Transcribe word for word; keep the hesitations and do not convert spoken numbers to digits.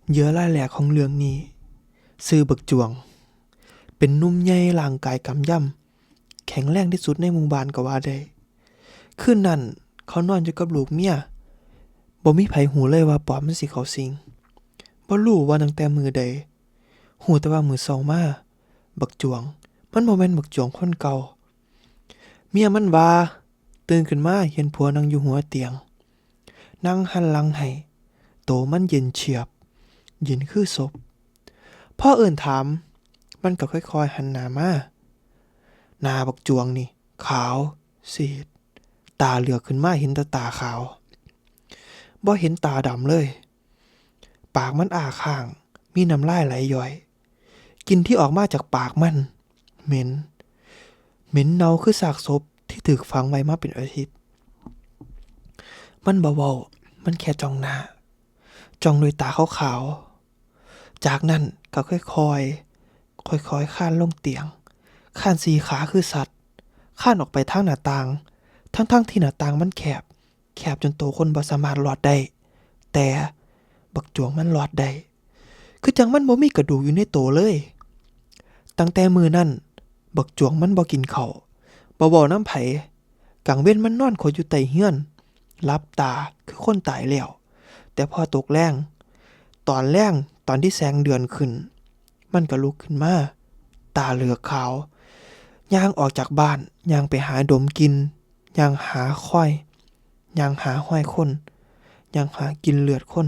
เหยื่อรายแรกของเรื่องนี้ ชื่อบักจ้วง เป็นหนุ่มใหญ่ร่างกายกำยำ แข็งแรงที่สุดในหมู่บ้านก็ว่าได้ คืนนั้นเขานอนอยู่กับลูกเมีย บ่มีไผฮู้เลยว่าปอบมันสิเข้าสิง บ่รู้ว่าตั้งแต่มื้อใด ฮู้แต่ว่ามื้อเช้ามา บักจ้วง มันบ่แม่นบักจ้วงคนเก่า เมียมันว่า ตื่นขึ้นมาเห็นผัวนั่งอยู่หัวเตียง นางหันหลังให้ โตมันเย็นเฉียบ เย็นคือศพ พอเอิ้นถาม มันก็ค่อยๆหันหน้ามา หน้าบักจ้วงนี่ ขาวซีด ตาเหลือกขึ้นมาเห็นแต่ตาขาว บ่เห็นตาดำเลย ปากมันอ้าค้าง มีน้ำลายไหลย้อย กลิ่นที่ออกมาจากปากมัน เหม็น เหม็นเน่าคือซากศพที่ถูกฝังไว้มาเป็นอาทิตย์ มันบ่เว้า มันแค่จ้องหน้า จ้องด้วยตาขาวๆ จากนั้นก็ค่อยๆ ค่อยๆ คลานลงเตียง คลานสี่ขาคือสัตว์ คลานออกไปทางหน้าต่าง ทั้งๆ ที่หน้าต่างมันแคบ แคบจนโตคนบ่สามารถลอดได้ แต่บักจ้วงมันลอดได้ คือจั่งมันบ่มีกระดูกอยู่ในโตเลย ตั้งแต่มื้อนั้น บักจ้วงมันบ่กินข้าว บ่เว้านำไผ กลางเว็นมันนอนขดอยู่ใต้เฮือน หลับตาคือคนตายแล้ว แต่พอตกแลง ตอนแลง ตอนที่แสงเดือนขึ้น มันก็ลุกขึ้นมา ตาเหลือกขาว ย่างออกจากบ้าน ย่างไปหาดมกลิ่น ย่างหาควาย ย่างหาฮอยคน ย่างหากลิ่นเลือดคน